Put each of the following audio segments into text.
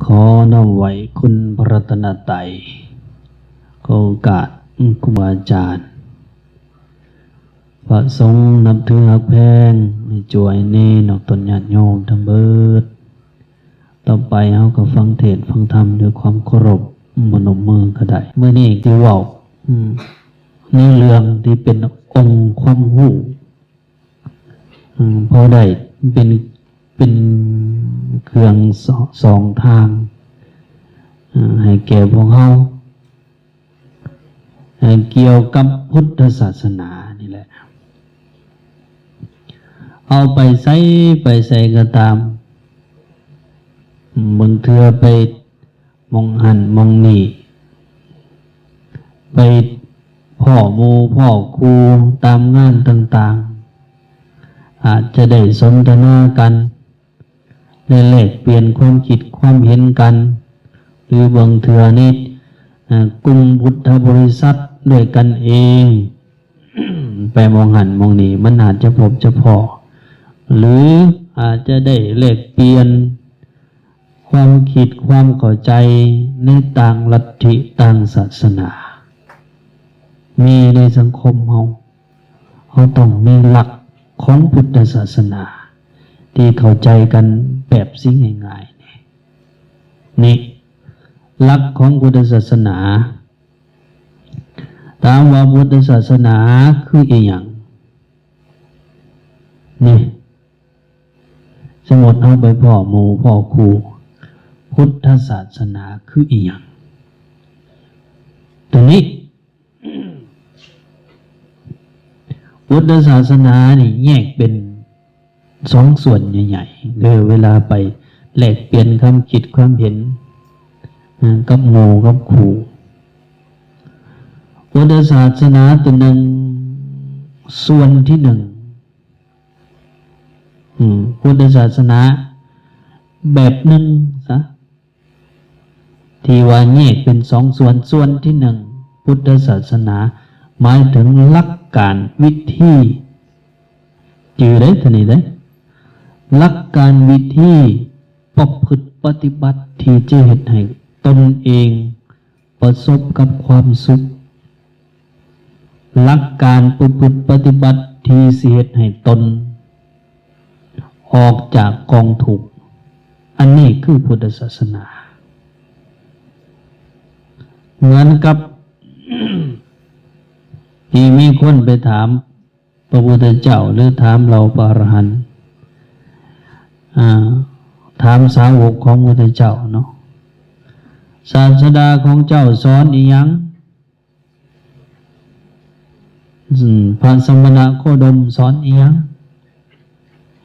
ຂໍນ້ອມໄຫວ້ຄຸນພະລັດຕະນະໄຕ, ຂໍໂອກາດຄູບາອາຈານ, ພະສົງນັບຖືຮັກແພງ, ແມ່ຈົວ ແມ່ເນ, ອອກຕົນຍາດໂຍມທັງເບີດ. ຕໍ່ໄປເຮົາກໍຟັງເທດຟັງທຳດ້ວຍຄວາມເຄົາລົບ, ພະນົມມືກໍໄດ້. ມື້ນີ້ຊິເວົ້າ, ອືມ, ໃນເລື່ອງທີ່ເປັນອົງຄວາມຮູ້, ອືມ, ພໍໄດ້ເປັນ, ເປັນເຄື່ອງສອ, ສອງທາງ, ອືມ, ໃຫ້ແກ່ພວກເຮົາ. ເອີ່ ກ່ຽວກັບພຸດທະສາສະໜານີ້ແຫຼະ, ເຮົາໄປໃສ, ໄປໃສກໍຕາມ, ບາງເທື່ອໄປໝ່ອງຫັ້ນໝ່ອງນີ້, ໄປພໍ້ໝູ່ພໍ້ຄູ່ຕາມງານຕ່າງໆ, ອາດຈະໄດ້ສົນທະນາກັນ ໄດ້ແລກປ່ຽນຄວາມຄິດຄວາມເຫັນກັນ ຫຼື ບາງເທື່ອໃນ, ເອີ່, ກຸ່ມພຸດທະບໍລິສັດດ້ວຍກັນເອງ, ໄປໝ່ອງຫັ້ນໝ່ອງນີ້ ມັນອາດຈະພົບຈະພໍ້ ຫຼື ອາດຈະໄດ້ແລກປ່ຽນຄວາມຄິດຄວາມເຂົ້າໃຈໃນຕ່າງລັດທິຕ່າງສາສະໜາ. ມີໃນສັງຄົມເຮົາ, ເຮົາຕ້ອງມີຫຼັກຂອງພຸດທະສາສະໜາທີ່ເຂົ້າໃຈກັນແບບສິ່ງງ່າຍໆ ນີ້, ຫຼັກຂອງພຸດທະສາສະໜາ. ຖາມວ່າພຸດທະສາສະໜາຄືອີ່ຫຍັງ? ນີ້, ສົມມຸດເຮົາໄປພໍ້ໝູ່ພໍ້ຄູ່, ພຸດທະສາສະໜາຄືອີ່ຫຍັງ? ຕົວນີ້, ພຸດທະສາສະໜານີ້ແຍກເປັນສອງສ່ວນໃຫຍ່ໆ ຄືເວລາໄປແລກປ່ຽນຄວາມຄິດຄວາມເຫັນກັບໝູ່ກັບຄູ່. ພຸດທະສາສະໜາຕົວໜຶ່ງ, ສ່ວນທີໜຶ່ງ, ອືມ, ພຸດທະສາສະໜາແບບໜຶ່ງຊະ ທີ່ວ່າແຍກເປັນສອງສ່ວນ, ສ່ວນທີໜຶ່ງ ພຸດທະສາສະໜາໝາຍເຖິງຫຼັກການວິທີ, ຈື່ໄດ້ຕົວນີ້ເດ້, ຫຼັກການວິທີປະພຶດປະຕິບັດທີ່ຈະເຮັດໃຫ້ຕົນເອງປະສົບກັບຄວາມສຸກ, ຫຼັກການປະພຶດປະຕິບັດທີ່ຊິເຮັດໃຫ້ຕົນອອກຈາກກອງທຸກ. ອັນນີ້ຄືພຸດທະສາສະໜາ. ເໝືອນກັບທີ່ມີຄົນໄປຖາມພະພຸດທະເຈົ້າ ຫຼື ຖາມເຫຼົ່າພະອະລະຫັນ, ອາ, ຖາມສາວົກຂອງພະພຸດທະເຈົ້າເນາະ, ສາດສະດາຂອງເຈົ້າສອນອີ່ຫຍັງ? ອືມ, ພະສະມະນະໂຄດົມສອນອີ່ຫຍັງ?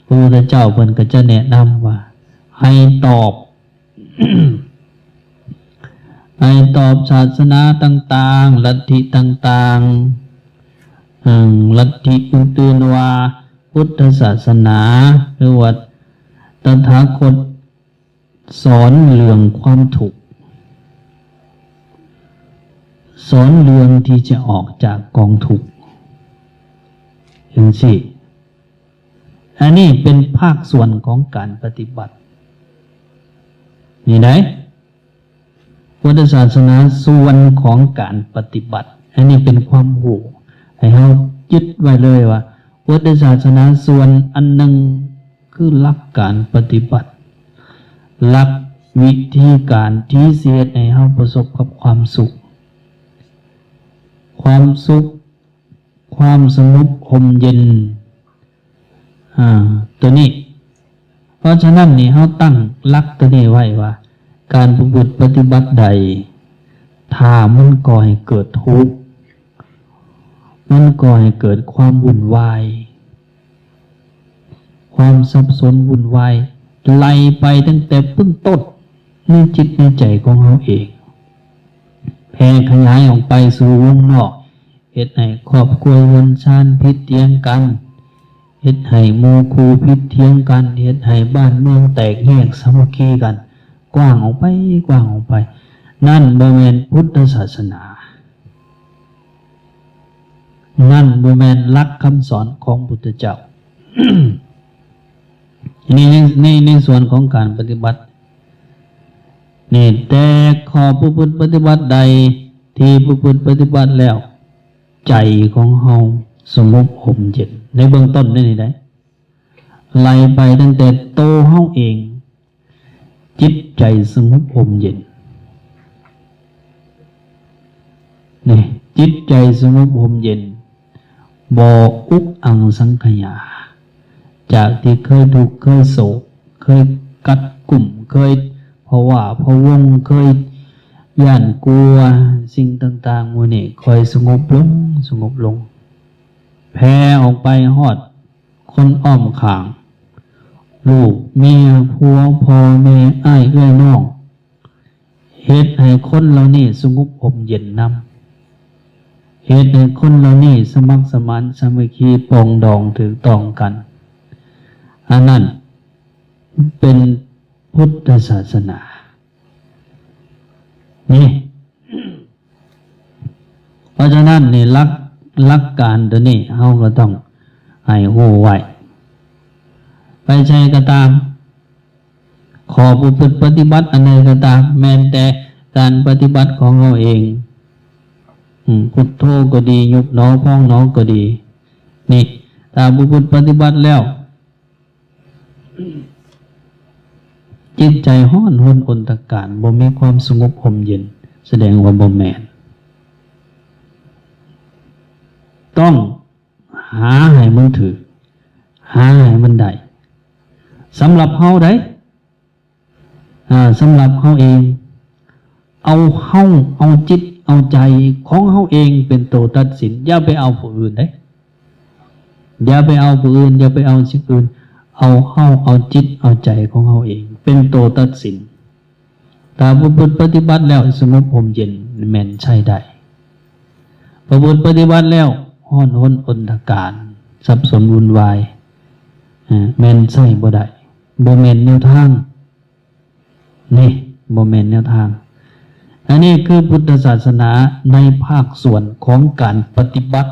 ພະພຸດທະເຈົ້າເພິ່ນກໍຈະແນະນຳວ່າໃຫ້ຕອບ, ໃຫ້ຕອບສາສະໜາຕ່າງໆ, ລັດທິຕ່າງໆ, ເອີ່, ລັດທິອື່ນໆວ່າພຸດທະສາສະໜາ ຫຼືວ່າຕະຖາຄົດ ສອນເລື່ອງຄວາມທຸກ, ສອນເລື່ອງທີ່ຈະອອກຈາກກອງທຸກ ຈັ່ງຊີ້. ອັນນີ້ເປັນພາກສ່ວນຂອງການປະຕິບັດ ນີ້ໄດ໋. ພຸດທະສາສະໜາສ່ວນຂອງການປະຕິບັດ, ອັນນີ້ເປັນຄວາມຮູ້ ໃຫ້ເຮົາຍຶດໄວ້ເລີຍວ່າ ພຸດທະສາສະໜາສ່ວນອັນໜຶ່ງ ຄືຫຼັກການປະຕິບັດ, ຫຼັກວິທີການທີ່ຊິເຮັດໃຫ້ເຮົາປະສົບກັບຄວາມສຸກ, ຄວາມສຸກ, ຄວາມສະຫງົບຮົ່ມເຢັນ, ອາ, ຕົວນີ້. ເພາະສະນັ້ນນີ້ ເຮົາຕັ້ງຫຼັກຕົວນີ້ໄວ້ວ່າ ການປະພຶດປະຕິບັດໃດ ຖ້າມັນກໍ່ໃຫ້ເກີດທຸກ, ມັນກໍ່ໃຫ້ເກີດຄວາມວຸ່ນວາຍ, ຄວາມສັບສົນວຸ່ນວາຍ ໄລ່ໄປຕັ້ງແຕ່ເບື້ອງຕົ້ນໃນຈິດໃນໃຈຂອງເຮົາເອງ, ແຜ່ຂະຫຍາຍອອກໄປສູ່ວົງນອກ, ເຮັດໃຫ້ຄອບຄົວເຮືອນຊານຜິດຖຽງກັນ, ເຮັດໃຫ້ໝູ່ຄູ່ຜິດຖຽງກັນ, ເຮັດໃຫ້ບ້ານເມືອງແຕກແຍກສາມັກຄີກັນ, ກວ້າງອອກໄປ, ກວ້າງອອກໄປ. ນັ້ນບໍ່ແມ່ນພຸດທະສາສະໜາ. ນັ້ນບໍ່ແມ່ນຫຼັກຄຳສອນຂອງພຸດທະເຈົ້າ. ໃນ, ໃນ, ໃນສ່ວນຂອງການປະຕິບັດ, ນີ້ ແຕ່ຂໍ້ປະພຶດປະຕິບັດໃດທີ່ປະພຶດປະຕິບັດແລ້ວ ໃຈຂອງເຮົາສະຫງົບຮົ່ມເຢັນ ໃນເບື້ອງຕົ້ນນີ້ໄດ໋ ໄລ່ໄປຕັ້ງແຕ່ໂຕເຮົາເອງ ຈິດໃຈສະຫງົບຮົ່ມເຢັນ ນີ້ ຈິດໃຈສະຫງົບຮົ່ມເຢັນ ບໍ່ອຸກອັງສັງຂະຫຍາ ຈາກທີ່ເຄີຍທຸກ ເຄີຍໂສກ ເຄີຍກັດກຸ້ມ ເຄີຍພະຫວາພະວົງ ເຄີຍຢ້ານກົວສິ່ງຕ່າງໆ ໝູ່ນີ້ຄ່ອຍສະຫງົບລົງ ສະຫງົບລົງ ແຜ່ອອກໄປຮອດຄົນອ້ອມຂ້າງ ລູກເມຍ ຜົວ ພໍ່ແມ່ ອ້າຍເອື້ອຍນ້ອງ ເຮັດໃຫ້ຄົນເຫຼົ່ານີ້ສະຫງົບຮົ່ມເຢັນນຳ ເຮັດໃຫ້ຄົນເຫຼົ່ານີ້ສະໝັກສະໝານສາມັກຄີ ປອງດອງຖືກຕ້ອງກັນ ອັນນັ້ນເປັນພຸດທະສາສະໜາ ນີ້ ເພາະສະນັ້ນນີ້ ຫຼັກ ຫຼັກການໂຕນີ້ເຮົາກໍຕ້ອງໃຫ້ຮູ້ໄວ້ ໄປໃສກໍຕາມ ຂໍ້ປະພຶດປະຕິບັດອັນໃດກໍຕາມ ແມ່ນແຕ່ການປະຕິບັດຂອງເຮົາເອງ ອືມ ພຸດໂທກໍດີ ຍຸບໜໍພອງໜໍກໍດີ ນີ້ ຖ້າປະພຶດປະຕິບັດແລ້ວ ຈິດໃຈຮ້ອນຮົນອົນຕະການ ບໍ່ມີຄວາມສະຫງົບຮົ່ມເຢັນ ສະແດງວ່າບໍ່ແມ່ນ ຕ້ອງຫາໃຫ້ມັນຖືກ ຫາໃຫ້ມັນໄດ້ ສຳລັບເຮົາໃດ໋ ອາ ສຳລັບເຮົາເອງ ເອົາເຮົາ ເອົາຈິດເອົາໃຈຂອງເຮົາເອງເປັນໂຕຕັດສິນ ຢ່າໄປເອົາຜູ້ອື່ນເດ້ ຢ່າໄປເອົາຜູ້ອື່ນ ຢ່າໄປເອົາສິ່ງອື່ນ ເອົາເຮົາ ເອົາຈິດເອົາໃຈຂອງເຮົາເອງເປັນໂຕຕັດສິນ ຖ້າປະພຶດປະຕິບັດແລ້ວສະຫງົບຮົ່ມເຢັນ ແມ່ນໃຊ້ໄດ້ ປະພຶດປະຕິບັດແລ້ວຮ້ອນຮົນອົນຕະການ ສັບສົນວຸ່ນວາຍ ແມ່ນໃຊ້ບໍ່ໄດ້ ບໍ່ແມ່ນແນວທາງ ນີ້ ບໍ່ແມ່ນແນວທາງ ອັນນີ້ຄືພຸດທະສາສະໜາໃນພາກສ່ວນຂອງການປະຕິບັດ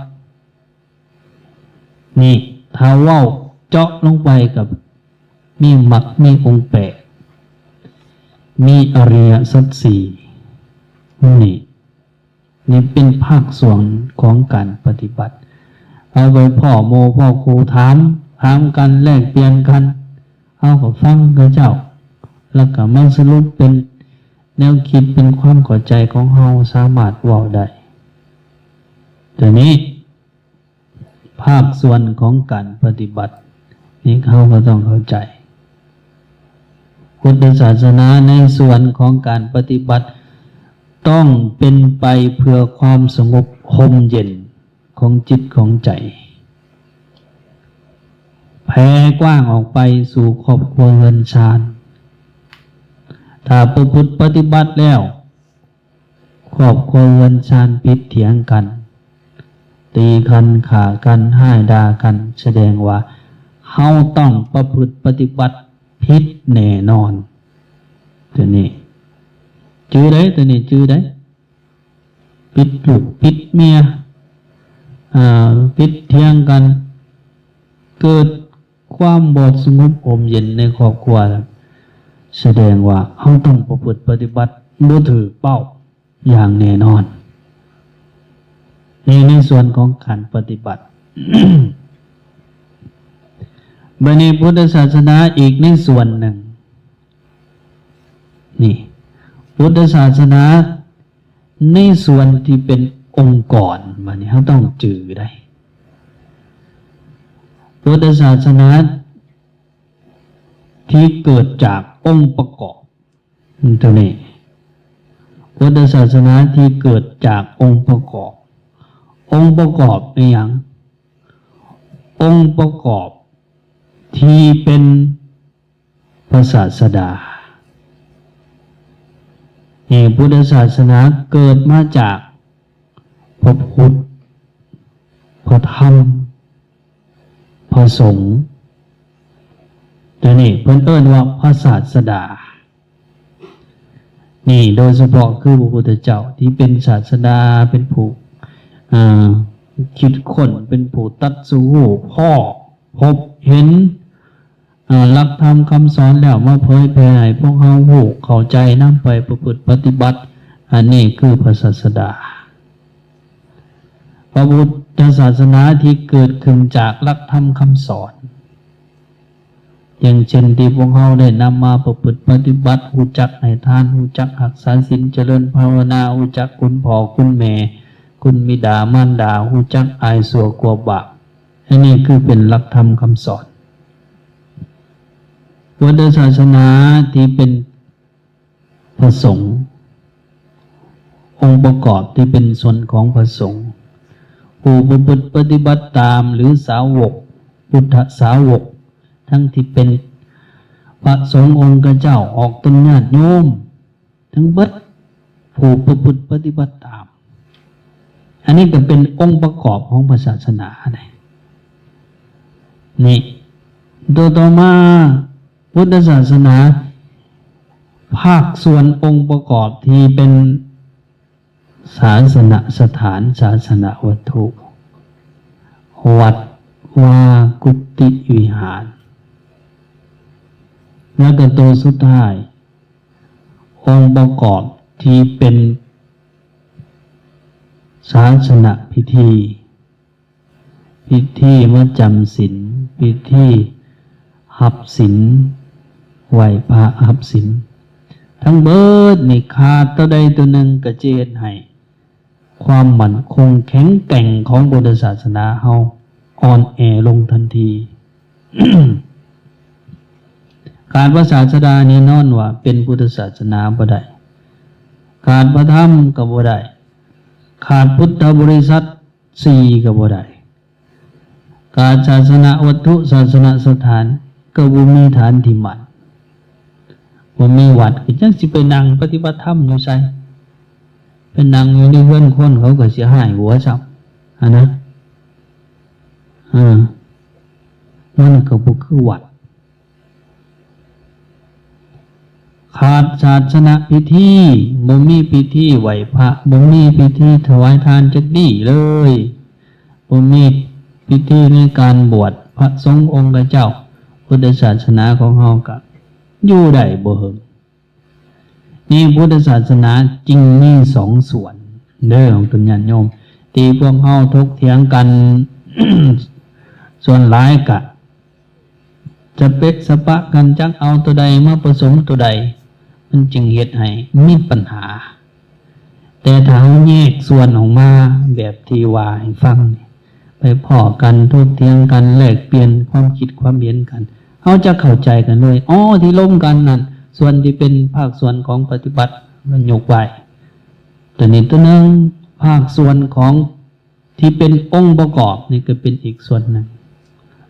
ນີ້ ຖ້າເວົ້າເຈາະລົງໄປກໍມີມັກ ມີອົງແປດ ມີອະລິຍະສັດສີ່ ນີ້ ນີ້ເປັນພາກສ່ວນຂອງການປະຕິບັດ ເຮົາໄປພໍ້ໝູ່ພໍ້ຄູ່ ຖາມ ຖາມກັນ ແລກປ່ຽນກັນ ເຮົາກໍຟັງເຂົາເຈົ້າ ແລ້ວກໍມາສະຫຼຸບເປັນແນວຄິດ ເປັນຄວາມເຂົ້າໃຈຂອງເຮົາ ສາມາດເວົ້າໄດ້ ໂຕນີ້ ພາກສ່ວນຂອງການປະຕິບັດ ນີ້ເຮົາກໍຕ້ອງເຂົ້າໃຈ ພຸດທະສາສະໜາໃນສ່ວນຂອງການປະຕິບັດ ຕ້ອງເປັນໄປເພື່ອຄວາມສະຫງົບຮົ່ມເຢັນຂອງຈິດຂອງໃຈ ແຜ່ກວ້າງອອກໄປສູ່ຄອບຄົວເຮືອນຊານ ຖ້າປະພຶດປະຕິບັດແລ້ວ ຄອບຄົວເຮືອນຊານຜິດຖຽງກັນ ຕີກັນ ຂ້າກັນ ຮ້າຍດ່າກັນ ສະແດງວ່າເຮົາຕ້ອງປະພຶດປະຕິບັດຜິດແນ່ນອນ ໂຕນີ້ ຈື່ໄດ້ ໂຕນີ້ຈື່ໄດ້ ຜິດລູກຜິດເມຍ ເອີ ຜິດຖຽງກັນ ເກີດ ຄວາມບໍ່ສະຫງົບຮົ່ມເຢັນໃນຄອບຄົວ ສະແດງວ່າເຮົາຕ້ອງປະພຶດປະຕິບັດບໍ່ຖືກເປົ້າຢ່າງແນ່ນອນ ໃນ ໃນສ່ວນຂອງການປະຕິບັດ. ບັດນີ້ພຸດທະສາສະໜາອີກໃນສ່ວນໜຶ່ງ ນີ້ ພຸດທະສາສະໜາ ໃນສ່ວນທີ່ເປັນອົງກອນ ບາດນີ້ເຮົາຕ້ອງຈື່ໄດ້ ພຸດທະສາສະໜາທີ່ເກີດຈາກອົງປະກອບ ໂຕນີ້ ພຸດທະສາສະໜາທີ່ເກີດຈາກອົງປະກອບ ອົງປະກອບອີ່ຫຍັງ? ອົງປະກອບທີ່ເປັນ ພະສາດສະດາ ນີ້ ພຸດທະສາສະໜາເກີດມາຈາກພະພຸດ ພະທຳ ພະສົງ ໂຕນີ້ເພິ່ນເອີ້ນວ່າພະສາດສະດາ ນີ້ ໂດຍສະເພາະຄືພະພຸດທະເຈົ້າທີ່ເປັນສາດສະດາ ເປັນຜູ້ ເອີ ຄິດຄົ້ນ ເປັນຜູ້ຕັດສະຮູ້ ພໍ້ ພົບເຫັນ ເອີ ຫຼັກທຳຄຳສອນແລ້ວ ມາເຜີຍແຜ່ໃຫ້ພວກເຮົາຮູ້ເຂົ້າໃຈ ນຳໄປປະພຶດປະຕິບັດ. ອັນນີ້ຄືພະສາສະດາ ພະພຸດທະສາສະໜາທີ່ເກີດຂຶ້ນຈາກຫຼັກທຳຄຳສອນ ຢ່າງເຊັ່ນທີ່ພວກເຮົາໄດ້ນຳມາປະພຶດປະຕິບັດ, ຮູ້ຈັກໃຫ້ທານ, ຮູ້ຈັກຮັກສາສິນ, ຈະເລີນພາວະນາ, ຮູ້ຈັກຄຸນພໍ່ຄຸນແມ່, ຄຸນບິດາມານດາ, ຮູ້ຈັກອາຍຊົ່ວກົວບາບ. ອັນນີ້ຄືເປັນຫຼັກທຳຄຳສອນ. ພຸດທະສາສະໜາທີ່ເປັນ ພະສົງ, ອົງປະກອບທີ່ເປັນສ່ວນຂອງພະສົງ ຜູ້ປະພຶດປະຕິບັດຕາມ ຫຼື ສາວົກ, ພຸດທະສາວົກ, ທັງທີ່ເປັນພະສົງອົງຄະເຈົ້າ, ອອກຕົນຍາດໂຍມ, ທັງເບິດຜູ້ປະພຶດປະຕິບັດຕາມ. ອັນນີ້ກໍເປັນອົງປະກອບຂອງພະສາສະໜາ. ນີ້ ໂຕຕໍ່ມາ ພຸດທະສາສະໜາ ພາກສ່ວນອົງປະກອບທີ່ເປັນສາສະນະສະຖານ, ສາສະນະວັດຖຸ, ວັດວາ, ກຸຕິວິຫານ ແລ້ວກໍໂຕສຸດທ້າຍ ອົງປະກອບທີ່ເປັນສາສະນະພິທີ, ພິທີມາຈຳສິນ, ພິທີຮັບສິນ, ໄຫວ້ພະຮັບສິນ, ທັງເບິດນີ້ຂາດໂຕໃດໂຕໜຶ່ງກໍຈະເຮັດໃຫ້ຄວາມໝັ້ນຄົງແຂງແກ່ງຂອງພຸດທະສາສະໜາເຮົາອ່ອນແອລົງທັນທີ. ຂາດພະສາສະດາແນ່ນອນວ່າເປັນພຸດທະສາສະໜາບໍ່ໄດ້, ຂາດພະທຳກໍບໍ່ໄດ້, ຂາດພຸດທະບໍລິສັດສີ່ກໍບໍ່ໄດ້, ຂາດສາສະນະວັດຖຸ, ສາສະນະສະຖານກໍບໍ່ມີຖານທີ່ໝັ້ນ, ບໍ່ມີວັດ ກໍຈັກຊິໄປນັ່ງປະຕິບັດທຳຢູ່ໃສ? ໄປນັ່ງຢູ່ໃນເຮືອນຄົນ ເຂົາກໍຊິຮ້າຍຫົວຊ້ຳ ຫັ້ນນະ. ເອີ ມັນກໍບໍ່ຄືວັດ. ຂາດສາສະນະພິທີ, ບໍ່ມີພິທີໄຫວ້ພະ, ບໍ່ມີພິທີຖວາຍທານຈັກດີ້ເລີຍ, ບໍ່ມີພິທີໃນການບວດພະສົງອົງຄະເຈົ້າ, ພຸດທະສາສະໜາຂອງເຮົາກໍຢູ່ໄດ້ບໍ່ເຫິງ. ນີ້ພຸດທະສາສະໜາຈຶ່ງມີສອງສ່ວນເດີ ຂອງຕົນຍາດໂຍມ ທີ່ພວກເຮົາຖົກຖຽງກັນ ສ່ວນຫຼາຍກະສະເປັກສະປະກັນ ຈັກເອົາໂຕໃດມາປະສົມໂຕໃດ ມັນຈຶ່ງເຮັດໃຫ້ມີປັນຫາ. ແຕ່ຖ້າເຮົາແຍກສ່ວນອອກມາແບບທີ່ວ່າໃຫ້ຟັງນີ້ ໄປພໍ້ກັນ ຖົກຖຽງກັນ ແລກປ່ຽນຄວາມຄິດຄວາມເຫັນກັນ ເຮົາຈະເຂົ້າໃຈກັນເລີຍ. ອໍ ທີ່ລົມກັນນັ້ນ ສ່ວນທີ່ເປັນພາກສ່ວນຂອງປະຕິບັດ ມັນຍົກໄວ້ ຕົວນີ້ຕົວໜຶ່ງ, ພາກສ່ວນຂອງທີ່ເປັນອົງປະກອບນີ້ກໍເປັນອີກສ່ວນໜຶ່ງ.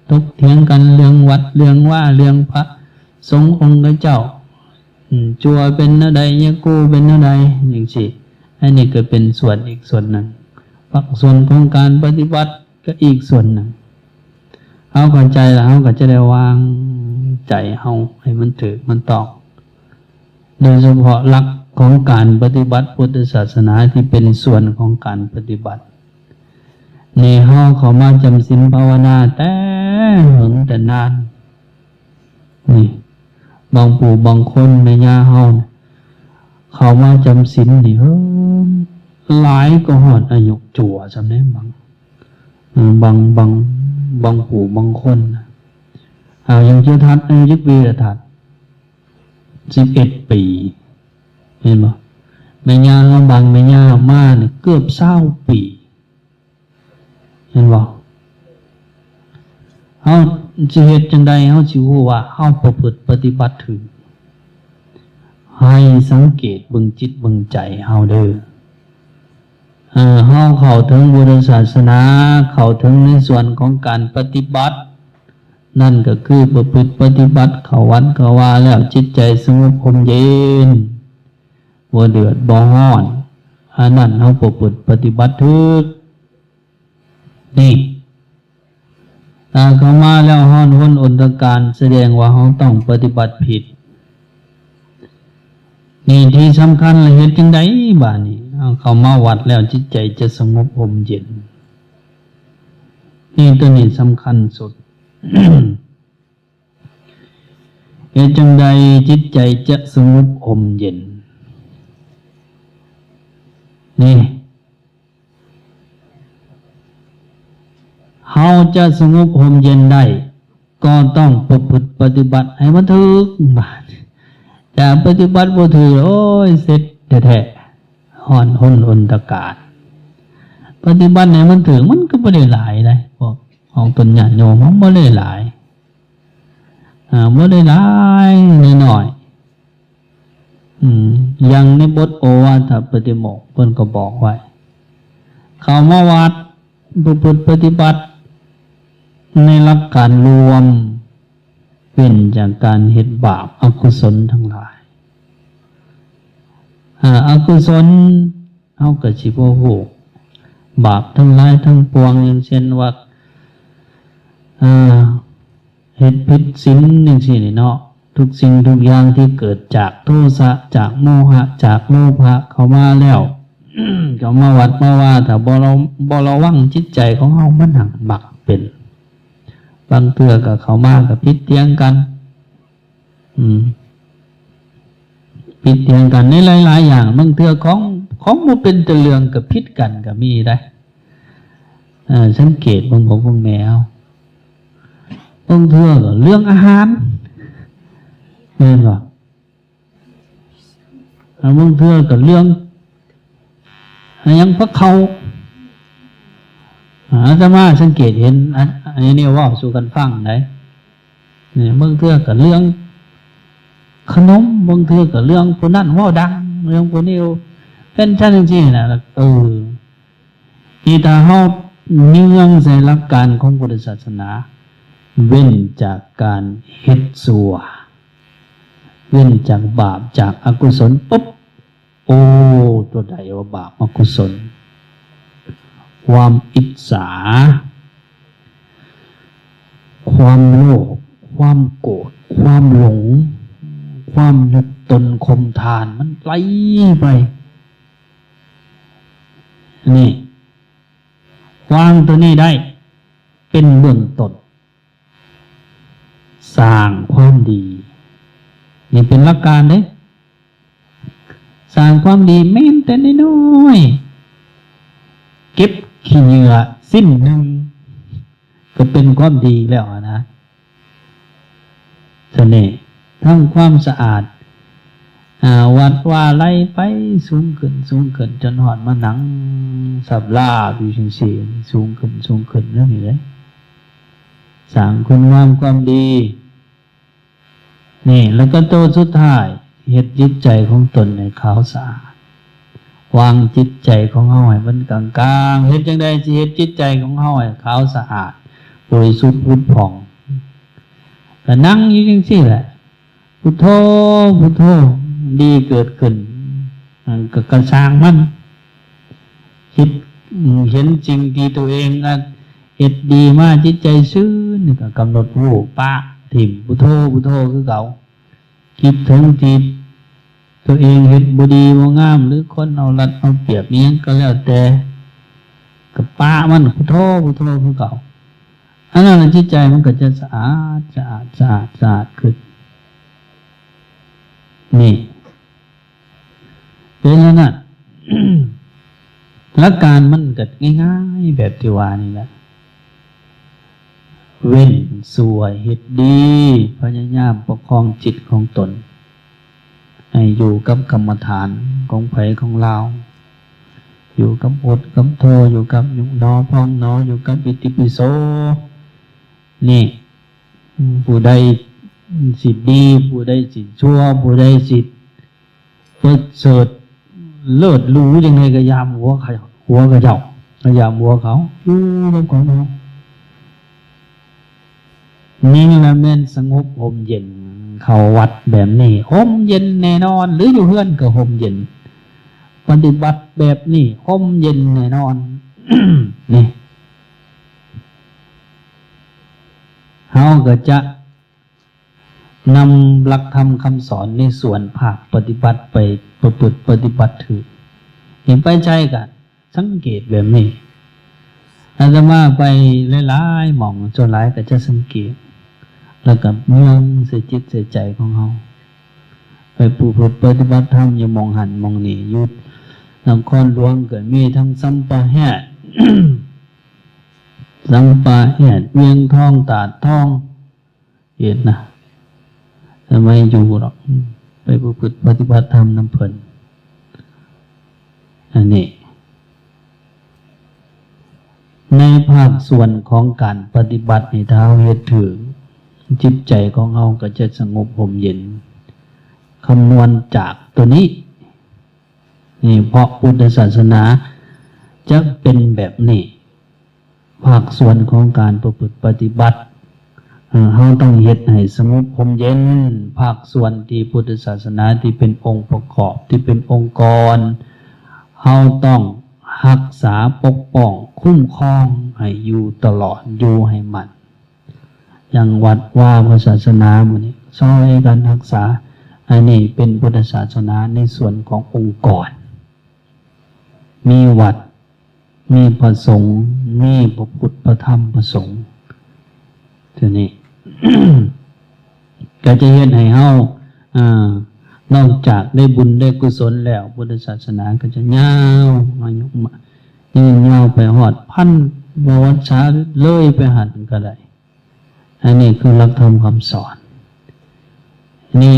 ຖົກຖຽງກັນເລື່ອງວັດເລື່ອງວາ ເລື່ອງພະສົງອົງຄະເຈົ້າ ອືມ ຈົວເປັນແນວໃດ ຍາຄູເປັນແນວໃດ ຈັ່ງຊີ້. ອັນນີ້ກໍເປັນສ່ວນອີກສ່ວນໜຶ່ງ, ພາກສ່ວນຂອງການປະຕິບັດກໍອີກສ່ວນໜຶ່ງ. ເຮົາເຂົ້າໃຈແລ້ວ ເຮົາກໍຈະໄດ້ວາງໃຈເຮົາໃຫ້ມັນຖືກມັນຕ້ອງ, ໂດຍສະເພາະຫຼັກຂອງການປະຕິບັດພຸດທະສາສະໜາທີ່ເປັນສ່ວນຂອງການປະຕິບັດນີ້. ເຮົາເຂົ້າມາຈຳສິນພາວະນາແຕ່ເຫິງແຕ່ນານ. ນີ້ ບາງຜູ້ບາງຄົນ ແມ່ຍ່າເຮົາເຂົ້າມາຈຳສິນນີ້ ເຮີ້ ຫຼາຍກວ່າຮອດອາຍຸຈົວຊ້ຳເດ້. ບາງ ເອີ ບາງ ບາງ ບາງຜູ້ບາງຄົນນະ ອາຍຸຈັກທັດ ອາຍຸຈັກປີລະທັດ? ສິບເອັດປີ ເຫັນບໍ່? ແມ່ຍ່າເຮົາ ບາງແມ່ຍ່າມານີ້ເກືອບຊາວປີ. ເຫັນບໍ່? ເຮົາຊິເຮັດຈັ່ງໃດ ເຮົາຊິຮູ້ວ່າເຮົາປະພຶດປະຕິບັດຖືກ? ໃຫ້ສັງເກດເບິ່ງຈິດເບິ່ງໃຈເຮົາເດີ. ເອີ ເຮົາເຂົ້າເຖິງພຸດທະສາສະໜາ ເຂົ້າເຖິງໃນສ່ວນຂອງການປະຕິບັດ ນັ້ນກໍຄືປະພຶດປະຕິບັດ ເຂົ້າວັດເຂົ້າວາແລ້ວ ຈິດໃຈສະຫງົບຮົ່ມເຢັນ ບໍ່ເດືອດບໍ່ຮ້ອນ, ອັນນັ້ນເຮົາປະພຶດປະຕິບັດຖືກ. ນີ້ ຖ້າເຂົ້າມາແລ້ວຮ້ອນຮົນອົນຕະການ ສະແດງວ່າເຮົາຕ້ອງປະຕິບັດຜິດ. ນີ້ທີ່ສຳຄັນ ລະເຮັດຈັ່ງໃດບາດນີ້? ເຮົາເຂົ້າມາວັດແລ້ວ ຈິດໃຈຈະສະຫງົບຮົ່ມເຢັນ. ນີ້ ໂຕນີ້ສຳຄັນສຸດ. ເຮັດຈັ່ງໃດຈິດໃຈຈະສະຫງົບຮົ່ມເຢັນ? ນີ້ ເຮົາຈະສະຫງົບຮົ່ມເຢັນໄດ້ ກໍຕ້ອງປະພຶດປະຕິບັດໃຫ້ມັນຖືກ. ບາດ ຖ້າປະຕິບັດບໍ່ຖືກ ໂອ້ຍ ເສັດແທ້ໆ ຮ້ອນຮົນອົນຕະການ. ປະຕິບັດໃຫ້ມັນຖືກ ມັນກໍບໍ່ໄດ້ຫຼາຍໃດ ພວກເຮົາເປັນຍາດໂຍມ ມັນບໍ່ໄດ້ຫຼາຍ ອ່າ ບໍ່ໄດ້ຫຼາຍ ນ້ອຍໆ. ອືມ ຢ່າງໃນບົດໂອວາທະປະຕິໂມກ ເພິ່ນກໍບອກໄວ້ ເຂົ້າມາວັດ ປະພຶດປະຕິບັດໃນຫຼັກການລວມ ເວັ້ນຈາກການເຮັດບາບອະກຸສົນທັງຫຼາຍ. ອາ ອະກຸສົນ ເຮົາກໍຊິບໍ່ຮູ້ບາບທັງຫຼາຍທັງປວງ ຢ່າງເຊັ່ນວ່າ ເອີ ເຮັດຜິດສິນຈັ່ງຊີ້ນີ້ເນາະ. ທຸກສິ່ງທຸກຢ່າງທີ່ເກີດຈາກໂທສະ ຈາກໂມຫະ ຈາກໂລພະເຂົ້າມາແລ້ວ ກໍມາວັດມາວາ ຖ້າບໍ່ລະ ບໍ່ລະວັງຈິດໃຈຂອງເຮົາ ມັນຫັກມັກເປັນ. ບາງເທື່ອກໍເຂົ້າມາກໍຜິດຖຽງກັນ ອືມ ຜິດຖຽງກັນໃນຫຼາຍໆຢ່າງ. ບາງເທື່ອຂອງ ຂອງບໍ່ເປັນຕາເລື່ອງກໍຜິດກັນກໍມີໄດ໋. ເອີ ສັງເກດເບິ່ງພໍ່ເບິ່ງແມ່ເຮົາ ບາງເທື່ອກໍເລື່ອງອາຫານ ແມ່ນບໍ່? ອາ ບາງເທື່ອກໍເລື່ອງ ອາ ຫຍັງ ພະເຂົ້າ. ອາ ອາດຕະມາສັງເກດເຫັນ ອາ ອັນນີ້ເວົ້າສູ່ກັນຟັງໄດ໋. ນີ້ ບາງເທື່ອກໍເລື່ອງຂະໜົມ ບາງເທື່ອກໍເລື່ອງຜູ້ນັ້ນເວົ້າດັງ ເລື່ອງຜູ້ນີ້ ເປັນຊັ້ນຈັ່ງຊີ້ນະ. ເອີ ທີ່ຖ້າເຮົາເຍືອງໃສ່ຫຼັກການຂອງພຸດທະສາສະໜາ ເວັ້ນຈາກການເຮັດຊົ່ວ ເວັ້ນຈາກບາບ ຈາກອະກຸສົນປຸບ ໂອ້ ຕົວໃດວ່າບາບອະກຸສົນ? ຄວາມອິດສາ, ຄວາມໂລບ, ຄວາມໂກດ, ຄວາມຫຼົງ, ຄວາມຍຶດຕົນຂົ່ມຖານ ມັນໄຫຼໄປ. ນີ້ ວາງຕົວນີ້ໄດ້ເປັນເບື້ອງຕົ້ນ. ສ້າງຄວາມດີ ນີ້ເປັນຫຼັກການເດ້. ສ້າງຄວາມດີແມ່ນແຕ່ນ້ອຍໆ ເກັບຂີ້ເຫຍື້ອຊີ້ນໜຶ່ງກໍເປັນຄວາມດີແລ້ວນະ. ສະເໜ່ ທັງຄວາມສະອາດ ອາ ວັດວາໄລ່ໄປສູງຂຶ້ນ ສູງຂຶ້ນ ຈົນຮອດມານັ່ງສັບລາບຢູ່ຈັ່ງຊີ້ ສູງຂຶ້ນ ສູງຂຶ້ນແນວນີ້ເດ້. ສ້າງຄຸນງາມຄວາມດີ ນີ້ ແລ້ວກໍໂຕສຸດທ້າຍ ເຮັດຈິດໃຈຂອງຕົນໃຫ້ຂາວສະອາດ. ວາງຈິດໃຈຂອງເຮົາໃຫ້ມັນກາງໆ. ເຮັດຈັ່ງໃດຊິເຮັດຈິດໃຈຂອງເຮົາໃຫ້ຂາວສະອາດ ບໍລິສຸດຜຸດຜ່ອງ? ກໍນັ່ງຢູ່ຈັ່ງຊີ້ແຫຼະ ພຸດໂທ ພຸດໂທ ດີເກີດຂຶ້ນ ອັນກໍ ກໍຊ່າງມັນ. ຄິດເຫັນສິ່ງທີ່ຕົວເອງ ອາ ເຮັດດີມາ ຈິດໃຈຊື່ນ ກໍກຳນົດຮູ້ ປະຖິ້ມ ພຸດໂທ ພຸດໂທຄືເກົ່າ. ຄິດເຖິງທີ່ຕົວເອງເຮັດບໍ່ດີບໍ່ງາມ ຫຼື ຄົນເອົາລັດເອົາປຽບອີ່ຫຍັງກໍແລ້ວແຕ່ ກໍປະມັນ ພຸດໂທ ພຸດໂທຄືເກົ່າ. ອັນນັ້ນແຫຼະ ຈິດໃຈມັນກໍຈະສະອາດ ສະອາດ ສະອາດ ສະອາດຂຶ້ນ. ນີ້ ເປັນອັນນັ້ນ ຫຼັກການມັນກໍງ່າຍໆແບບທີ່ວ່ານີ້ແຫຼະ. ເວັ້ນຊົ່ວເຮັດດີ ພະຍາຍາມປະຄອງຈິດຂອງຕົນ ໃຫ້ຢູ່ກັບກຳມະຖານຂອງໃຜຂອງລາວ, ຢູ່ກັບອົດກັບໂທ, ຢູ່ກັບຍຸບໜໍພອງໜໍ, ຢູ່ກັບອິຕິປິໂສ. ນີ້ ຜູ້ໃດຊິດີ, ຜູ້ໃດຊິຊົ່ວ, ຜູ້ໃດຊິປະເສີດເລີດຫຼູຈັ່ງໃດກໍຢ່າມຫົວເຂົາ, ຫົວເຂົາເຈົ້າ, ກໍຢ່າມຫົວເຂົາ, ຢູ່ກັບຂອງເຮົາ. ນີ້ລະແມ່ນສະຫງົບຮົ່ມເຢັນ ເຂົ້າວັດແບບນີ້ ຮົ່ມເຢັນແນ່ນອນ, ຫຼື ຢູ່ເຮືອນກໍຮົ່ມເຢັນ. ປະຕິບັດແບບນີ້ ຮົ່ມເຢັນແນ່ນອນ. ນີ້ ເຮົາກໍຈະ ນຳຫຼັກທຳຄຳສອນໃນສ່ວນພາກປະຕິບັດໄປປະພຶດປະຕິບັດຖືກ. ເຫັນໄປໃສກະສັງເກດແບບນີ້. ອາດຕະມາໄປຫຼາຍໆໝ່ອງ ສ່ວນຫຼາຍກະຈະສັງເກດ ແລ້ວກໍເມືອງໃສ່ຈິດໃສ່ໃຈຂອງເຮົາ ໄປປະພຶດປະຕິບັດທຳຢູ່ໝ່ອງຫັ້ນໝ່ອງນີ້ ຢູ່ນະຄອນຫຼວງກໍມີທັງສຳປະແຫດ ສຳປະແຫດ ວຽງທອງ ຕາດທອງ ເຮັດນະ ສະໄໝຢູ່ດອກ ໄປປະພຶດປະຕິບັດທຳນຳເພິ່ນ ອັນນີ້ ໃນພາກສ່ວນຂອງການປະຕິບັດນີ້ ຖ້າເຮົາເຮັດຖືກ ຈິດໃຈຂອງເຮົາກໍຈະສະຫງົບຮົ່ມເຢັນ ຄຳນວນຈາກໂຕນີ້ ນີ້ ເພາະພຸດທະສາສະໜາຈະເປັນແບບນີ້ ພາກສ່ວນຂອງການປະພຶດປະຕິບັດ ເອີ ເຮົາຕ້ອງເຮັດໃຫ້ສະຫງົບຮົ່ມເຢັນ ພາກສ່ວນທີ່ພຸດທະສາສະໜາທີ່ເປັນອົງປະກອບ ທີ່ເປັນອົງກອນ ເຮົາຕ້ອງຮັກສາປົກປ້ອງຄຸ້ມຄອງໃຫ້ຢູ່ຕະຫຼອດ ຢູ່ໃຫ້ໝັ້ນ ຢ່າງວັດວາພະສາສະໜາມື້ນີ້ຊ່ອຍກັນຮັກສາ ອັນນີ້ເປັນພຸດທະສາສະໜາໃນສ່ວນຂອງອົງກອນ ມີວັດ ມີພະສົງ ມີພະພຸດ ພະທຳ ພະສົງ ທີນີ້ ກໍຈະເຮັດໃຫ້ເຮົາ ອາ ນອກຈາກໄດ້ບຸນໄດ້ກຸສົນແລ້ວ ພຸດທະສາສະໜາກໍຈະຍາວ ຍືນຍາວໄປຮອດພັນປະຫວັດສາ ເລີຍໄປຫັ້ນກໍໄດ້. ອັນນີ້ຄືຫຼັກທຳຄຳສອນ ນີ້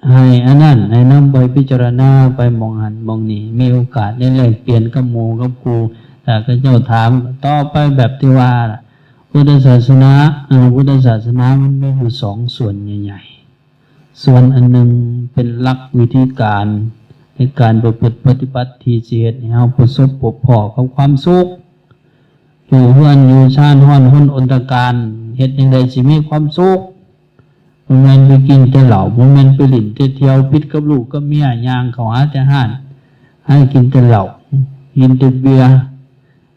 ໃຫ້ອັນນັ້ນ ໃຫ້ນຳໄປພິຈາລະນາ ໄປໝ່ອງຫັ້ນໝ່ອງນີ້ ມີໂອກາດໄດ້ແລກປ່ຽນກັບໝູ່ກັບຄູ່ ຖ້າເຂົາເຈົ້າຖາມ ກໍຕອບໄປແບບທີ່ວ່າລະ ພຸດທະສາສະໜາ ເອີ ພຸດທະສາສະໜາມັນມີຢູ່ສອງສ່ວນໃຫຍ່ໆ ສ່ວນອັນໜຶ່ງເປັນຫຼັກວິທີການໃນການປະພຶດປະຕິບັດ ທີ່ຊິເຮັດໃຫ້ເຮົາປະສົບພົບພໍ້ກັບຄວາມສຸກ ຢູ່ເຮືອນຢູ່ຊານຮ້ອນຮົນອົນຕະການ ເຮັດຈັ່ງໃດຊິມີຄວາມສຸກ? ບໍ່ແມ່ນໄປກິນແຕ່ເຫຼົ້າ ບໍ່ແມ່ນໄປຫຼິ້ນແຕ່ທ່ຽວ ຜິດກັບລູກກັບເມຍ ຍ່າງເຂົ້າຫາແຕ່ຮ້ານ ໃຫ້ກິນແຕ່ເຫຼົ້າ ກິນແຕ່ເບຍ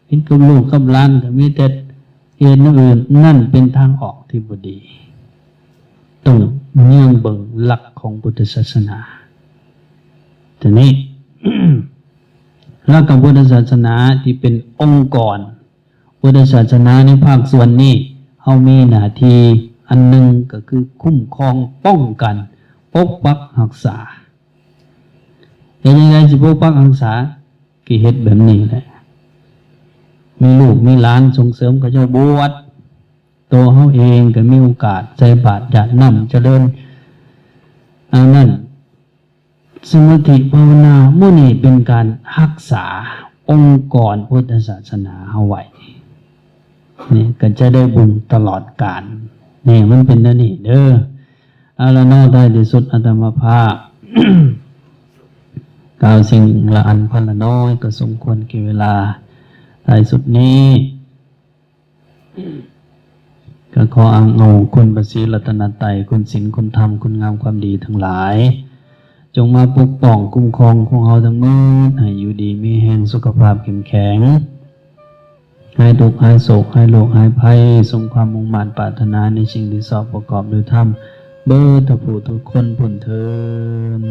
ຜິດກັບລູກກັບຫຼານ ກໍມີແຕ່ເຮັດແນວອື່ນ ນັ້ນເປັນທາງອອກທີ່ບໍ່ດີ. ຕ້ອງເຍືອງເບິ່ງຫຼັກຂອງພຸດທະສາສະໜາ ທີນີ້ ແລ້ວກໍພຸດທະສາສະໜາທີ່ເປັນອົງກອນ ພຸດທະສາສະໜາໃນພາກສ່ວນນີ້ ເຮົາມີໜ້າທີ່ອັນໜຶ່ງກໍຄືຄຸ້ມຄອງ ປ້ອງກັນ ປົກປັກຮັກສາ. ເຮັດຈັ່ງໃດຊິປົກປັກຮັກສາ? ກໍເຮັດແບບນີ້ແຫຼະ ມີລູກມີຫຼານ ສົ່ງເສີມເຂົາເຈົ້າບວດ ໂຕເຮົາເອງກໍມີໂອກາດໃສ່ບາດຢາດນ້ຳ ຈະເລີນ ອັນນັ້ນ ສະມາທິພາວະນາ ໝູ່ນີ້ເປັນການຮັກສາອົງກອນພຸດທະສາສະໜາເຮົາໄວ້ ນີ້ກໍຈະໄດ້ບຸນຕະຫຼອດການ ນີ້ມັນເປັນແນວນີ້ເດີ. ເອົາລະເນາະ ທ້າຍທີ່ສຸດອາດຕະມາພາບ ກ່າວສິ່ງລະອັນພັນລະນ້ອຍ ກໍສົມຄວນແກ່ເວລາ ທ້າຍສຸດນີ້ ກໍຂໍອ້າງເອົາຄຸນພະສີລັດຕະນະໄຕ ຄຸນສິນ ຄຸນທຳ ຄຸນງາມຄວາມດີທັງຫຼາຍ ຈົ່ງມາປົກປ້ອງຄຸ້ມຄອງພວກເຮົາທັງໝົດ ໃຫ້ຢູ່ດີມີແຮງ ສຸຂະພາບເຂັ້ມແຂງ ຫາຍທຸກຫາຍໂສກ ຫາຍໂລກຫາຍໄພ ສົມຄວາມມຸ່ງມາດປາດຖະໜາໃນສິ່ງທີ່ຊອບປະກອບດ້ວຍທຳ ເບິດທຸກຜູ້ທຸກຄົນພຸ້ນເທີ້ນ.